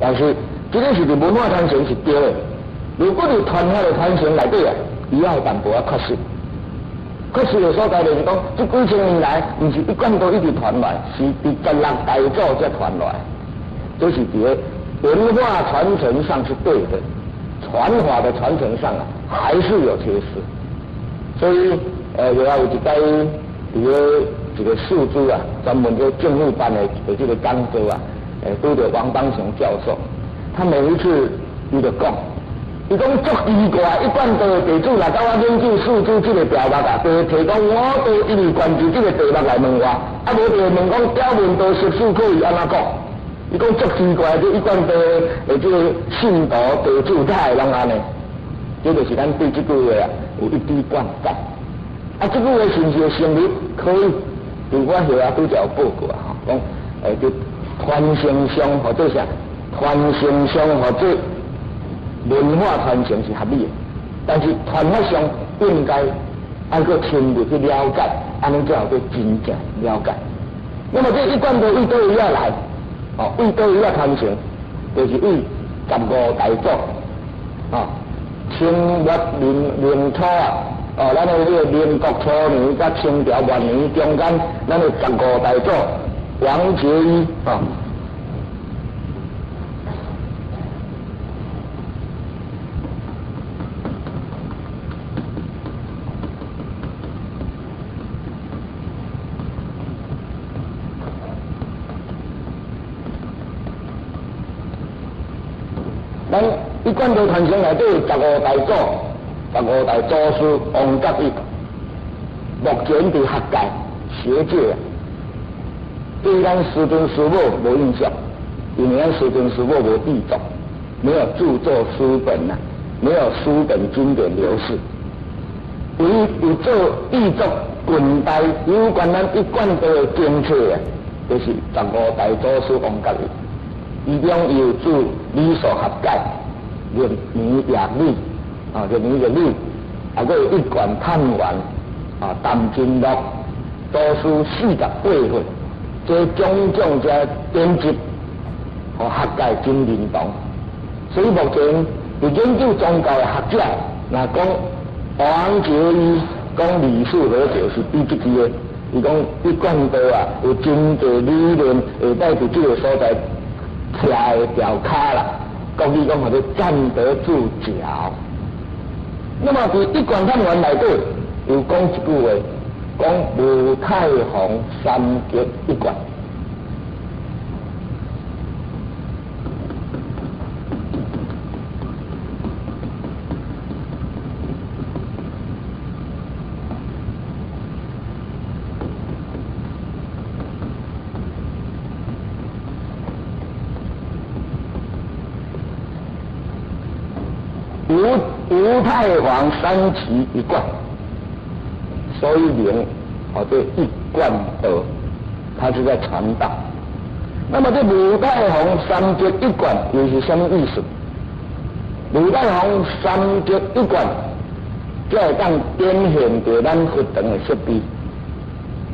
但是這個是佇文化傳承是對的。如果佇傳法的傳承內底啊，伊也有淡薄仔缺失。缺失的所在就是講，這幾千年來，毋是一貫道一直傳來，是佇十六大祖才傳來。這是佇個文化傳承上是對的，傳法的傳承上啊，還是有缺失。所以，又有一擺佇個一個數字啊，專門做政府辦的這個講座啊，拄著王邦雄教授，他每一次伊就講，伊講足奇怪，一貫道的地主來到我研究數字這個題目啊，就提講我都一直關注這個題目來問我，啊無就問講表面道實數可以按怎講？伊講足奇怪，這一貫道的這個信徒地主哪會攏按呢？這就是咱對這句話啊有一滴灌溉。啊，這句話是毋是會成立？可以，佇我後啊拄才有報告啊，吼，講佇傳承上或者啥，傳承上或者文化傳承是合理的，但是傳法上應該愛閣深入去了解，按呢才有閣真正了解。那麼這一貫道為佗位仔來？哦，為佗位仔傳承，就是為十五大祖，哦，清末民民初啊，哦，咱的這個民國初年佮清朝末年中間，咱的十五大祖王杰一哦。咱一貫道傳承內底十五大祖、十五大祖師王覺一，目前佇學界、學界啊，對咱師尊師母無印象，因為咱師尊師母無著作，沒有著作書本啊，沒有書本經典流失。唯一有做著作近代有關咱一貫道的經冊啊，就是十五大祖師王覺一。其中有著理數學解、入年夜理，啊，入年夜理，啊，閣有一貫探源，啊，談經錄，祖師48份，這種種這典籍，予學界真認同。所以目前佇研究宗教的學者，若講王杰一講理數和解是比這句的，伊講一貫道啊，有真濟理論會當佇這個所在。徛會牢跤啦，國語講號做站得住腳。那麼佇一貫探源內底有講一句話，講吳太皇三極一貫。吳吳太皇三期一貫，所以名號做一貫道，他是在傳道。那麼這吳太皇三極一貫又是什麼意思？吳太皇三極一貫，才會當展現著咱佛堂的設備。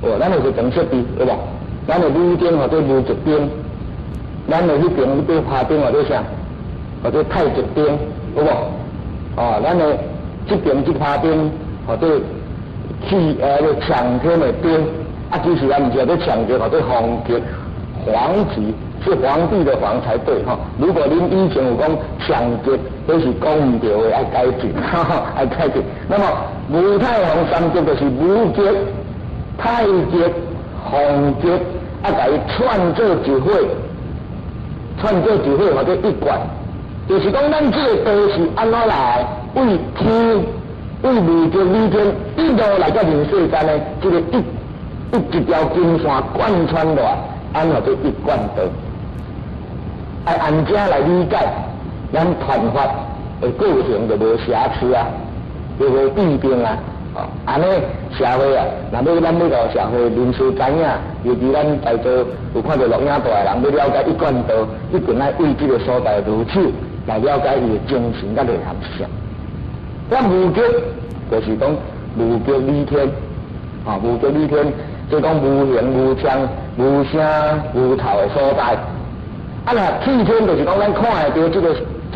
哦，咱的佛堂設備對無？咱的武燈號做無極燈，咱的彼邊彼塊拍燈號做啥？號做太極燈，有無？哦，咱的這邊這拍燈號做氣個搶天的燈，啊，其實也毋是號做搶天，號做皇極，皇極是皇帝的皇才對吼。如果恁以前有講搶極，彼是講毋對的，愛改進，愛改進。那麼吳太皇三極就是無極、太極、皇極，啊，共伊串做一伙，串做一伙，號做一貫。就是講，咱這個道是按怎來？為天、為無極理天一路來到人世間呢？這個一一條金線貫穿落來，按號做一貫道。愛按這來理解，咱傳法的過程就無瑕疵啊，就無弊病啊。哦，按呢社會啊，若欲咱欲予社會人士知影，尤其咱在座有看著錄影帶的人，欲了解一貫道，一定愛為這個所在入手來了解伊的精神佮內涵是啥。咱無極就是講無極理天，啊，無極理天，即講無形無相、無聲無頭的所在。啊，啊，若氣天就是講咱看會著這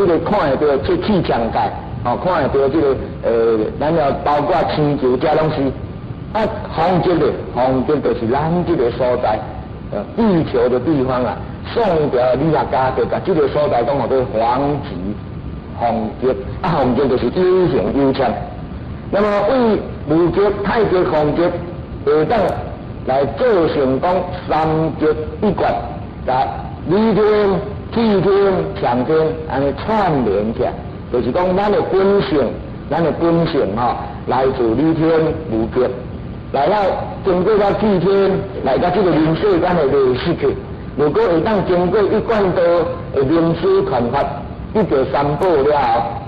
個看會著這氣象界，哦，看會著這個咱要包括星球這攏是。啊，方極咧，方極就是咱這個所在，地球的地方啊。宋朝理學家就共這個所在講號做方極，方極啊，方極就是有形有相。那麼為無極、太極、方極會當來做成講三極一貫，共理天、氣天、象天按呢串聯起來，就是講咱的本性，咱的本性吼，來自理天無極，來到經過到氣天，來到這個人世間的未失去。如果會當經過一貫道的明師傳法，得到三寶了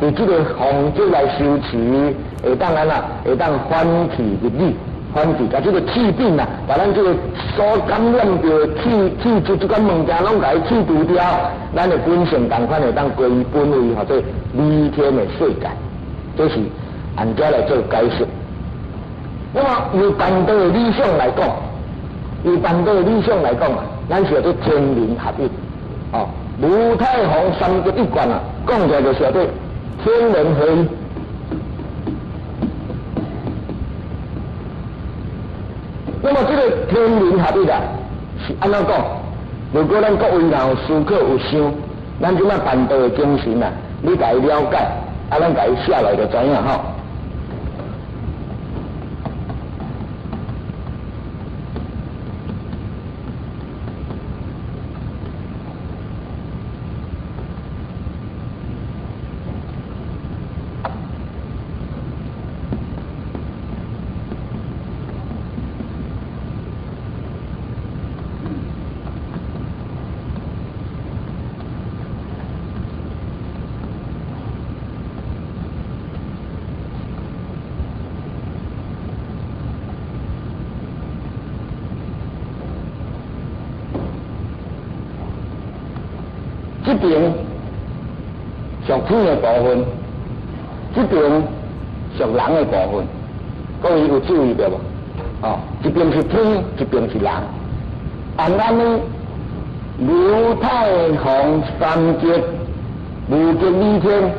後，佇這個方極來修持，會當按怎？會當反氣入理，反氣，共這個氣病啊，共咱這個所感染著的氣氣質這款物件，攏共伊去除掉，咱的本性仝款會當歸本位，號做理天的世界，這是按這來做解釋。那麼由辦道的理想來講，由辦道的理想來講啊，咱是叫做天人合一，哦，無太皇三極一貫啊，講起來就是叫做天人合一。那麼這個天人合一啊，是按怎講？如果咱各位若有思考有想，咱這擺辦道的精神啊，你共伊了解，啊，咱共伊寫來就知影吼。這邊屬天的部分，這邊屬人的部分，各位有注意著無？哦，一邊是天，一邊是人。按按呢，劉太皇三極無極理天，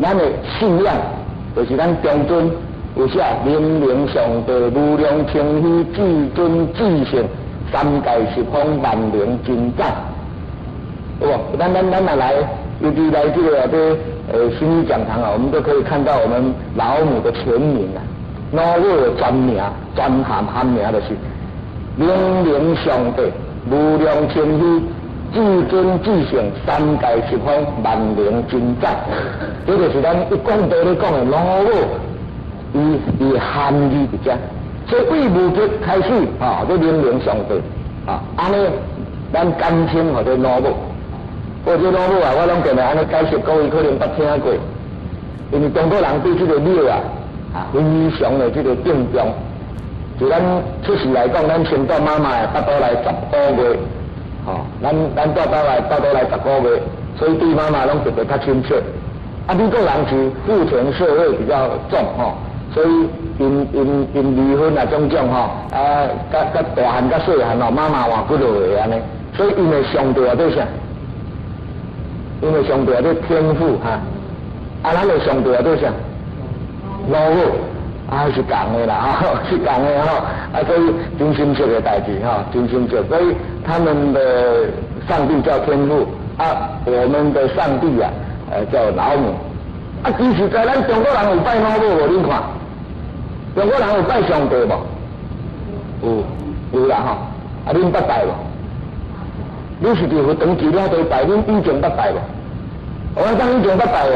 咱的信仰就是咱中尊有寫明明上帝無量清虛至尊至聖三界十方萬能真宰。有無？咱若來，尤其來這個這心理講堂啊，我們都可以看到我們老母的全名啊，老母的全名、全含含名就是明明上帝無量清虛至尊至聖三界十方萬能真宰，這就是咱一貫道咧講的老母，伊的含義佇遮。所以對無極開始，吼，這明明上帝，啊，按呢，咱簡稱號做老母。我這老母啊，我攏定定按呢解釋，各位可能捌聽過，因為中國人對這個廟啊，啊，非常的這個敬重。就咱出世來講，咱先帶媽媽的腹肚內10個月，吼，咱帶肚內腹肚內10個月，所以對媽媽攏特別較親切。啊，美國人是父權社會比較重，吼，所以𪜶離婚啊種種吼，啊，佮大漢佮細漢吼，媽媽換幾落個按呢，所以𪜶的上帝啊做啥？因為上帝啊做天父哈，啊，咱的上帝啊做啥？老母啊是仝的啦，吼，是仝的吼，啊，所以真親切的代誌吼，真親切。所以他們的上帝叫天父，啊，我們的上帝啊，叫老母。啊，其實在咱中國人有拜老母無？恁看，中國人有拜上帝無？有啦吼，啊，恁捌拜無？你是佇佛堂祈了都拜，恁以前捌拜無？我講以前捌拜無？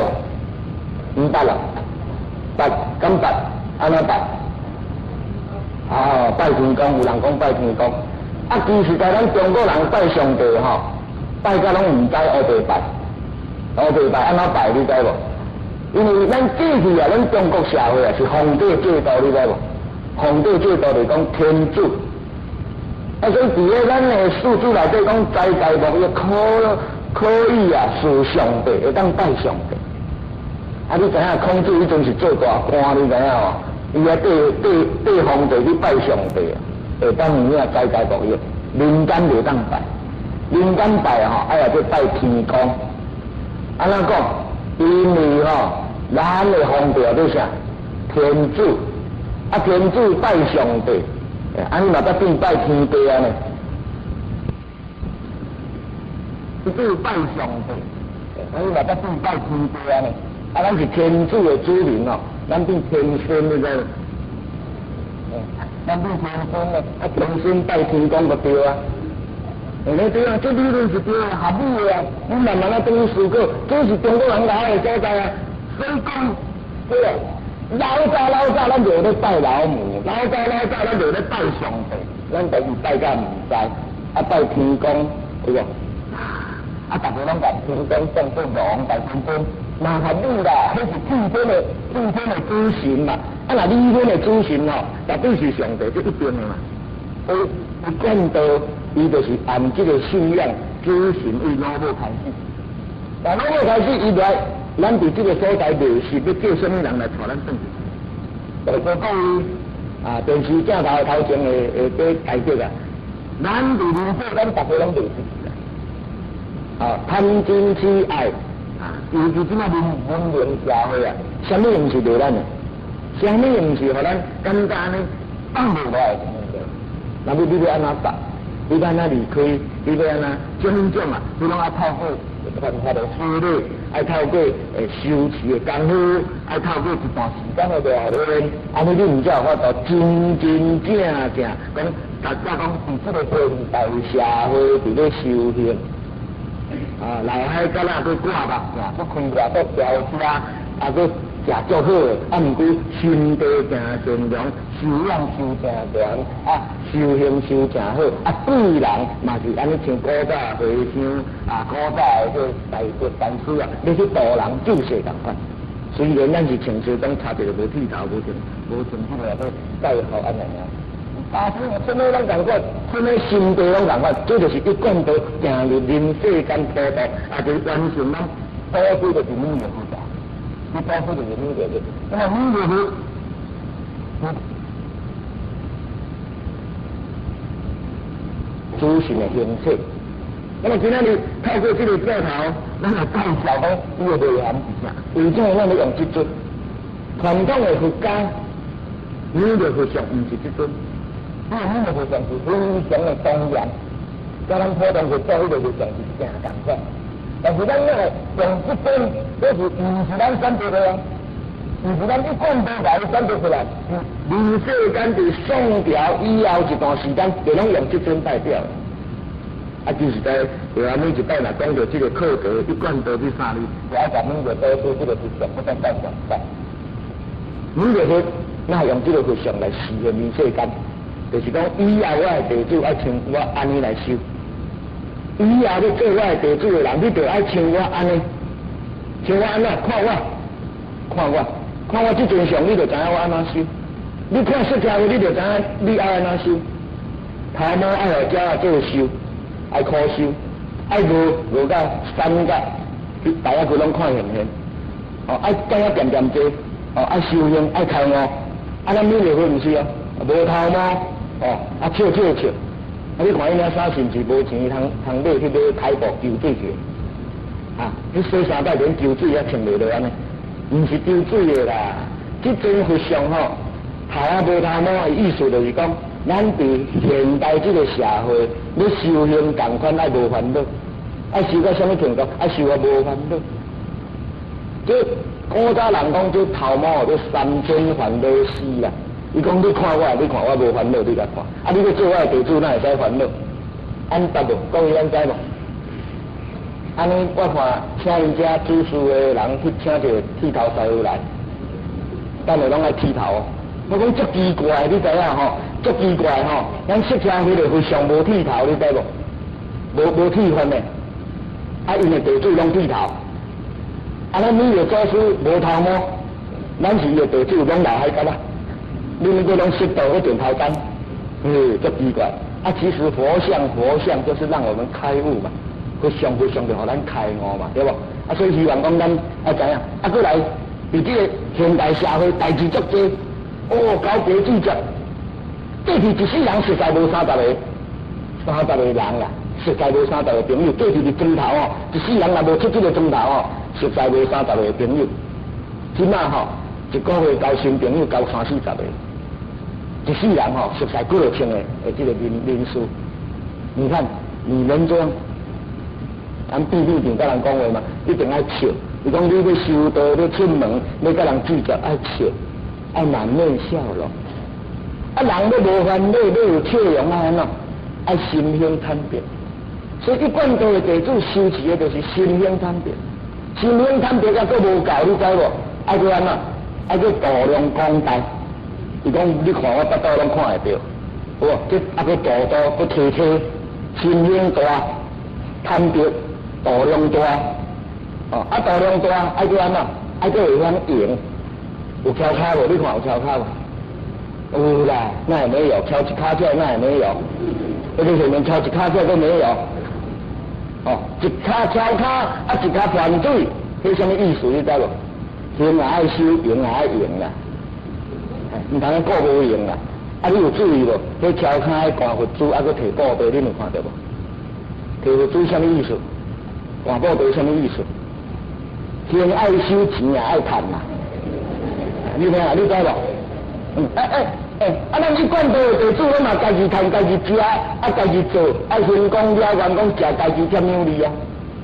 毋捌啦，捌敢捌？按怎拜？啊，拜天公，有人講拜天公。啊，其實在咱中國人拜上帝吼，拜甲攏毋知烏白拜，烏白拜按怎拜你知無？因為咱過去啊，咱中國社會啊是皇帝制度，你知無？皇帝制度就講天子。啊，所以佇咧咱的史書內底講，齋大木伊可以啊，事上帝，會當拜上帝。啊，你知影孔子彼陣是做大官，你知影無？伊啊對皇帝去拜上帝，會當有影齋大木伊，民間袂當拜。民間拜吼，愛來做拜天公。按怎講？因為吼，咱的皇帝做啥？天主，啊天主拜上帝，按呢嘛才變拜天地按呢。天主拜上帝，按呢嘛才變拜天地按呢。啊，咱是天主的子民哦，咱變天孫，你知無？咱變天孫咧，啊天孫拜天公就對啊。欸，對啊，這理論是對的，合理的啊。你慢慢仔轉去思考，這是中國人來的所在啊。所以講，對啊，老早老早咱就咧拜老母，老早老早咱就咧拜上帝，咱家己拜甲毋知，啊拜天公，對無？啊，逐家攏共天公當做王大天尊，嘛合理啦，彼是替天的主神嘛。啊，若理論的主神吼，絕對是上帝，這一定的嘛。所以一貫道，伊就是按這個信仰主神為老母開始。但老母開始，伊來，咱佇這個所在袂是欲叫啥物人來帶咱轉去？就是說各位啊，電視鏡頭頭前會會解決啊。咱佇人世間，逐家攏袂識啊，貪嗔痴愛啊，尤其這馬文明社會啊，啥物毋是袂咱的？啥物毋是予咱感覺按呢放袂落來的物件？那你欲按怎放？你欲按怎離開？你欲按怎種種啊？你攏愛透過傳法的修理，愛透過修持的功夫，愛透過一段時間的磨練，按呢你毋才有法度真真正正講，大家講佇這個現代社會佇咧修行。啊，內海角仔閣掛目鏡，閣開架閣調車，啊，閣食足好的，啊，毋過心地誠善良，修養修誠懸，啊，修行修誠好，啊，對人嘛是按呢像古早和尚啊，古早的這大德大師啊，欲去度人救世仝款。雖然咱是穿西裝，插一個無剃頭，無穿彼個蓋號按呢爾。啊，啥物攏仝款，啥物心地攏仝款，這就是一貫道行入人世間普度，啊，就是完成咱祖師就是彌勒佛。你祖師就是彌勒佛，那麼彌勒佛，主神的形式。那麼今仔日透過這個鏡頭，咱來介紹講伊的內涵是啥？為啥咱欲用這尊？傳統的佛家，彌勒佛像毋是這尊。因為彌勒佛像是非常的莊嚴，佮咱普通佛祖彼个佛像是誠仝款。但是咱若用這尊，這是毋是咱選擇的啊？毋是咱一貫道來選擇出來。人世間佇宋朝以後一段時間，就攏用這尊代表。啊，就是在下每一擺若講著這個課題，一貫道這三字，就愛共彌勒祖師這個佛像，不斷代表拜。彌勒佛，那用這個佛像來示現人世間。就是講，以後我的弟子愛像我按呢來修。以後欲做我的弟子的人，你就愛像我按呢，像我按怎看我，看我，看我這尊像，你就知影我按怎修。你看釋迦牟尼，你就知影你愛按怎修。頭毛愛予鳥仔做修，愛苦修，愛餓餓到三角，大家佢攏看現現。哦，愛講啊恬恬坐，哦，愛修行，愛開悟。啊，咱彌勒佛毋是哦，無頭毛。哦，啊笑笑笑，啊你看伊領衫是毋是無錢通通買去買開布抽水去？啊，你洗三擺連抽水也穿袂落按呢？毋是抽水的啦，這尊佛像吼，頭仔無頭毛的意思就是講，咱佇現代這個社會，欲修行仝款愛無煩惱，愛修到啥物程度？愛修到無煩惱。這古早人講這頭毛叫三千煩惱絲啦。伊講你看我，你看我無煩惱，你共看。啊，你欲做我的弟子，哪會使煩惱？按答無？各位按知無？按呢，我看請𪜶遮主事的人去請一個剃頭師傅來，等下攏愛剃頭。我講足奇怪，你知影吼？足奇怪吼！咱釋迦牟尼佛上無剃頭，你知無？無剃髮的，啊，𪜶的弟子攏剃頭。啊，咱彌勒祖師無頭毛，咱是伊的弟子攏留海角仔。你們這攏識到去剪頭鬃，嗯，足奇怪。啊，其實佛像佛像就是讓我們開悟嘛，佛像佛像就予咱開悟嘛，對無？啊，所以希望講咱愛知影，啊，閣來佇這個現代社會代誌足濟，哦，交雞煮食，過去一世人實在無30個，30個人啦，實在無三十個朋友，過去佇磚頭哦，一世人若無出這个磚頭哦，實在無三十個朋友。這馬吼，一個月交新朋友交三四十個，一世人吼，熟似幾落千个的這个人數。你看，你能這樣？咱秘密定佮人講話嘛，一定愛笑。伊講你欲修道，欲出門，欲佮人聚集，愛笑，愛滿面笑容。啊，人欲無煩惱，欲有笑容，愛按怎？愛心胸坦白。所以一貫道的弟子修持的就是心胸坦白。心胸坦白猶閣無夠，你知無？愛閣按怎？愛閣度量廣大。伊講你看我腹肚攏看會著，有無？這猶閣度度閣提提，心胸大，坦白，度量大。哦，啊度量大，愛閣按怎？愛閣會曉用。有蹺跤無？你看有蹺跤無？有啦，那也沒有，蹺一跤腳那也沒有，那個前面蹺一跤腳都沒有。哦，一跤蹺跤，啊一跤反對，彼啥物意思你知無？行也愛修，用也愛用啦，毋通顧無用啦。啊，你有注意無？彼蹺跤的懸佛珠，啊，閣提布袋，恁有看著無？提佛珠啥物意思？懸布袋啥物意思？行愛修，錢也愛趁啦。你聽啊，你知無？嗯，欸欸欸，啊，咱一貫道的地主，攏嘛家己趁，家己食，啊，家己做，啊，行功了願講食家己添養利啊。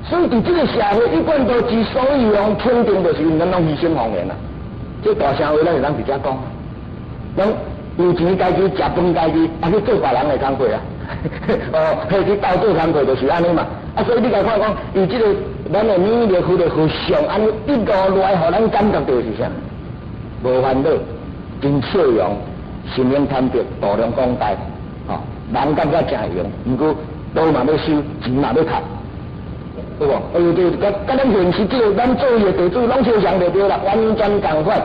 所以佇這个社會，一貫道之所以用肯定，就是因為咱攏犧牲奉獻啦。這大聲話咱會當佇遮講，攏有錢家己食飯家己，啊去做別人的工課啊。哦，彼去鬥做工課就是按呢嘛。啊，所以你共看講，伊這个咱的彌勒佛的佛像，按呢一路來，予咱感覺著是啥？無煩惱，真笑容，心胸坦白，度量廣大，吼，人感覺誠閒，毋過道嘛欲修，錢嘛欲趁，對無？哎呦，對，佮佮咱現實這个咱做伊的地主攏相像就對啦，完全仝款，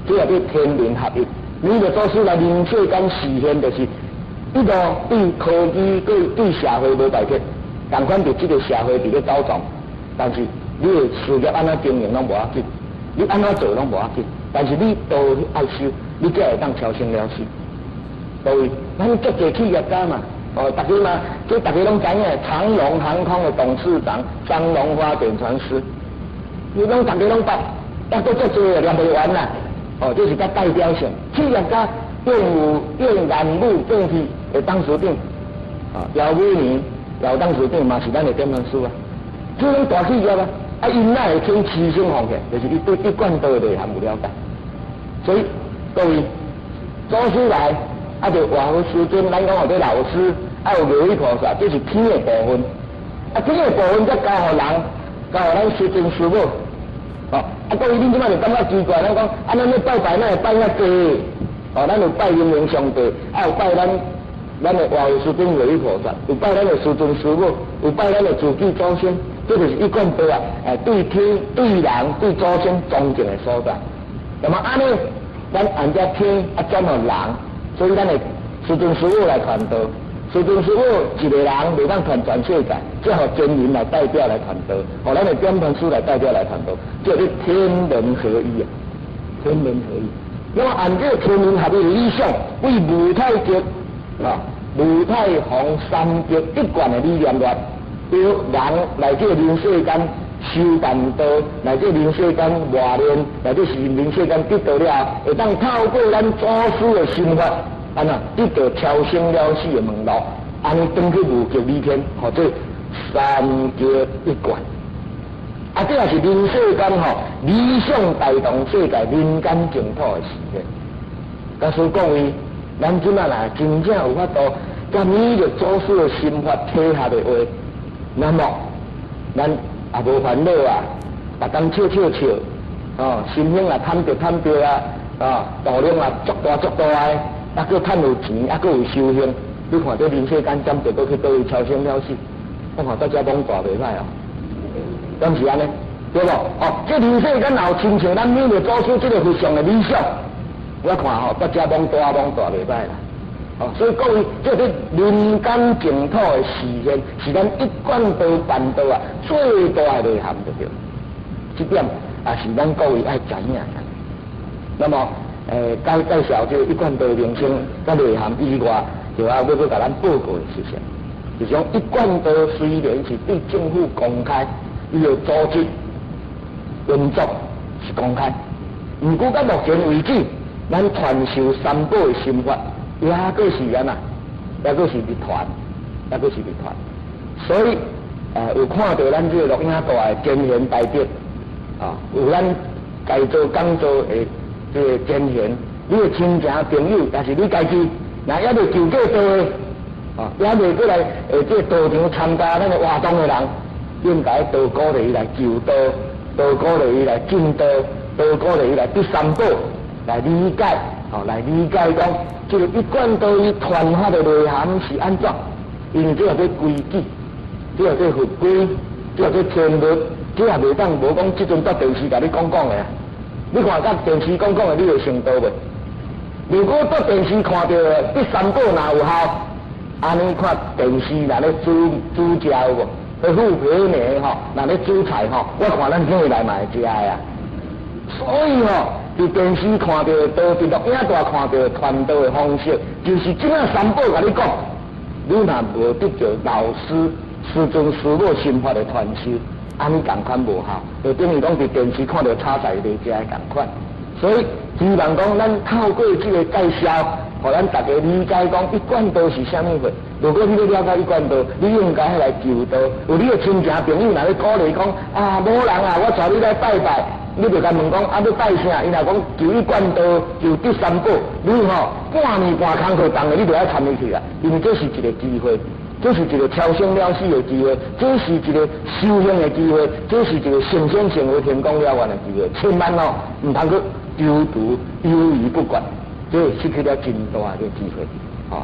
這也叫天人合一。彌勒祖師來人世間示現，就是一路對科技、對社會無排斥，仝款佇這个社會佇咧走動，但是你的事業按怎經營攏無要緊，你按怎做攏無要緊，但是你道愛修，你才會當超生了死。各位，咱足濟企業家嘛，哦，大家嘛，這大家攏知影，長榮航空的董事長張榮發點傳師，你攏大家攏捌，抑閣足濟念袂完啦。哦，這是較代表性，企業家變有變南武變去的董事長，啊，姚美玲姚董事長嘛是咱的點傳師啊。這種大企業啊，啊，𪜶哪會肯犧牲奉獻？就是伊對一貫道的內涵有了解。所以各位祖師來，啊，就活佛師尊，咱講號做老師，啊，有妙理菩薩，這是天的部分。啊，天的部分才交予人，交予咱師尊師母。哦，啊，各位，恁這擺就感覺奇怪，咱講，啊，咱咧拜拜，哪會拜遐濟？哦，咱有拜陰靈上帝，啊，有拜咱的活佛師尊妙理菩薩，有拜咱的師尊師母，有拜咱的自己祖先，這就是一貫道啊！哎，對天、對人、對祖先尊敬的所在。那麼按呢，咱按照天啊轉予人，所以咱的師尊師母來傳道。師尊師母一个人袂當傳全世界，才予真人來代表來傳道，予咱的點傳師來代表來傳道，叫做天人合一啊！天人合一。那麼按這個天人合一的理想，為無太極啊、無太洪三極一貫的理念來，對人來這人世間修辦道，來這人世間磨練，來這是人世間得道了後，會當透過咱祖師的心法，按怎得到超生了死的門路，按呢轉去無極理天，號做三極一貫。啊，這也是人世間吼理想帶動世界人間淨土的示現。假使各位，咱這馬若真正有法度，佮彌勒祖師的心法契合的話，那麼咱也無煩惱啊，逐工笑笑笑，哦，心胸也坦白坦白啊，啊，度量也足大足大的，啊，閣趁有錢，啊，閣有修行，你看這人世間針對閣去佗位超生了死，我看大家罔大袂歹哦，敢是按呢？對無？哦，這人世間若有親像咱彌勒祖師這个佛像的理想，我看吼，大家罔大罔大袂歹啦。哦，所以各位，這個人間淨土的示現，是咱一貫道辦道啊最大的內涵就對。這點也是咱各位愛知影的。那麼，介紹這個一貫道名稱佮內涵以外，就還欲閣共咱報告的事情。就是講一貫道雖然是對政府公開，伊的組織運作是公開，毋過到目前為止，咱傳授三寶的心法，抑閣是按怎？抑閣是秘傳，抑閣是秘傳。所以，有看著咱這个錄影帶的前賢大德，啊，有咱該做講座的這个前賢，你的親情朋友，抑是你家己，若猶未求過道的，啊，猶未過來這个道場參加咱的活動的人，應該多鼓勵伊來求道，多鼓勵伊來進道，多鼓勵伊來得三寶，來理解，吼，來理解講，這个一貫道伊傳法的內涵是按怎？因為這個做規矩，這個做佛規，這個做天律，這也袂當無講，這陣佇電視共你講講的啊！你看佮電視講講的，你會成道袂？如果佇電視看著得三寶若有效，按呢看電視若咧煮煮食有無？彼富婆呢吼，若咧煮菜吼，我看咱伙來嘛會食的啊！所以吼，佇電視看著，佇佇錄影帶看著傳道的方式，就是這馬三寶共你講，你若無得著老師師尊師母心法的傳授，按呢仝款無效，就等於講佇電視看著炒菜袂食的仝款。所以希望講咱透過這个介紹，予咱大家理解講一貫道是啥物貨。如果你欲了解一貫道，你應該來求道。有你的親情朋友若咧鼓勵講啊，無人啊，我帶你來拜拜，你就共問講啊，欲拜啥？伊若講求一貫道，求得三寶，你吼半暝半空課動的，你就愛參伊去啊，因為這是一个機會，這是一个超生了死的機會，這是一个修行的機會，這是一個成仙成佛天公了願的機會，千萬哦，毋通閣猶豫猶豫不決，這失去了真大的機會。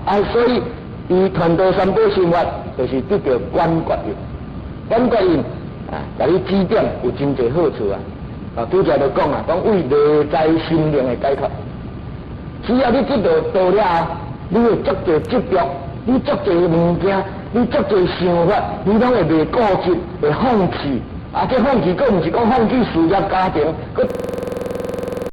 啊，所以伊傳道三寶心法，就是得著觀覺印，觀覺印啊，共你指點有真濟好處啊！啊，拄才就講啊，講為內在心靈的解脫。只要你得著道了後，你會足濟執著，你足濟物件，你足濟想法，你攏會袂固執，會放棄。啊，這放棄閣毋是講放棄事業家庭，閣。